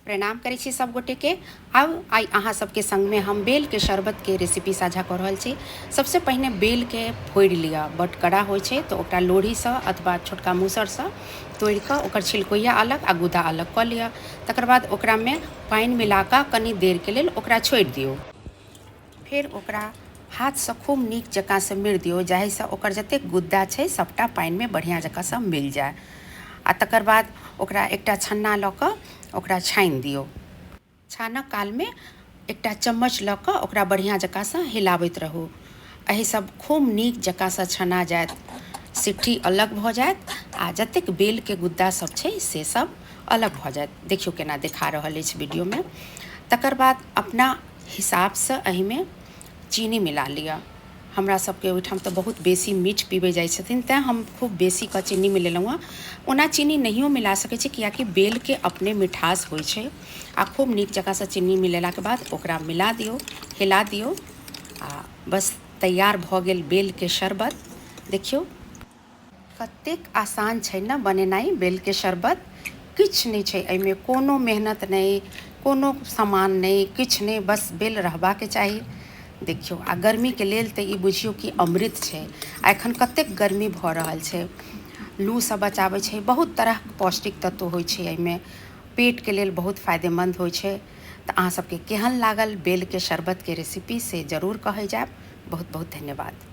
प्रणाम करै छी सब गोटेके। आब आइ अहाँ सबके संगमे हम बेलके शरबतके रेसिपी साझा कऽ रहल छी। सबसँ पहिने बेलके फोड़ि लिअ, बड्ड कड़ा होइ छै तऽ ओकरा लोढ़ीसँ अथवा छोटका मूसरसँ तोड़ि कऽ ओकर छिलकोइया अलग आ गुदा अलग कऽ लिअ। तकर बाद ओकरामे पानि मिला कऽ कनि देरके लेल ओकरा छोड़ि दियौ। फेर ओकरा हाथसँ खूब नीक जकाँसँ मिर दियौ जाहिसँ ओकर जतेक गुद्दा छै सभटा पानिमे बढ़िआँ जकाँसँ मिल जाय आ तकर बाद ओकरा एकटा छन्ना लऽ कऽ ओकरा छानि दियौ। छानऽ कालमे एकटा चम्मच लऽ कऽ ओकरा बढ़िआँ जकाँसँ हिलाबैत रहू। एहिसँ खूब नीक जकाँसँ छना जायत, सिट्ठी अलग भऽ जायत आ जतेक बेलके गुद्दा सब छै से सब अलग भऽ जायत। देखियौ केना देखा रहल अछि वीडियोमे। तकर बाद अपना हिसाबसँ एहिमे चीनी मिला लिअ। हमरा सबके ओहिठाम तऽ बहुत बेसी मीठ पीबै जाइ छथिन तैँ हम खूब बेसी कऽ चीनी मिलेलहुँ हँ। ओना चीनी नहियो मिला सकै छी किएकि बेलके अपने मिठास होइ छै आ खूब नीक जकाँसँ चीनी मिलेलाके बाद ओकरा मिला दियौ, हिला दियौ आ बस तैयार भऽ गेल बेलके शरबत। देखियौ कतेक आसान छै ने बनेनाइ बेलके शरबत। किछु नहि छै एहिमे, कोनो मेहनत नहि, कोनो सामान नहि, किछु नहि, बस बेल रहबाके चाही। देखियौ आ गर्मीके लेल तऽ ई बुझियौ कि अमृत छै। आ एखन कतेक गर्मी भऽ रहल छै, लूसँ बचाबै छै, बहुत तरहक पौष्टिक तत्व होइ छै एहिमे, पेटके लेल बहुत फायदेमन्द होइ छै। तऽ अहाँ सबके केहन लागल बेलके शरबतके रेसिपी से जरूर कहै जायब। बहुत बहुत धन्यवाद।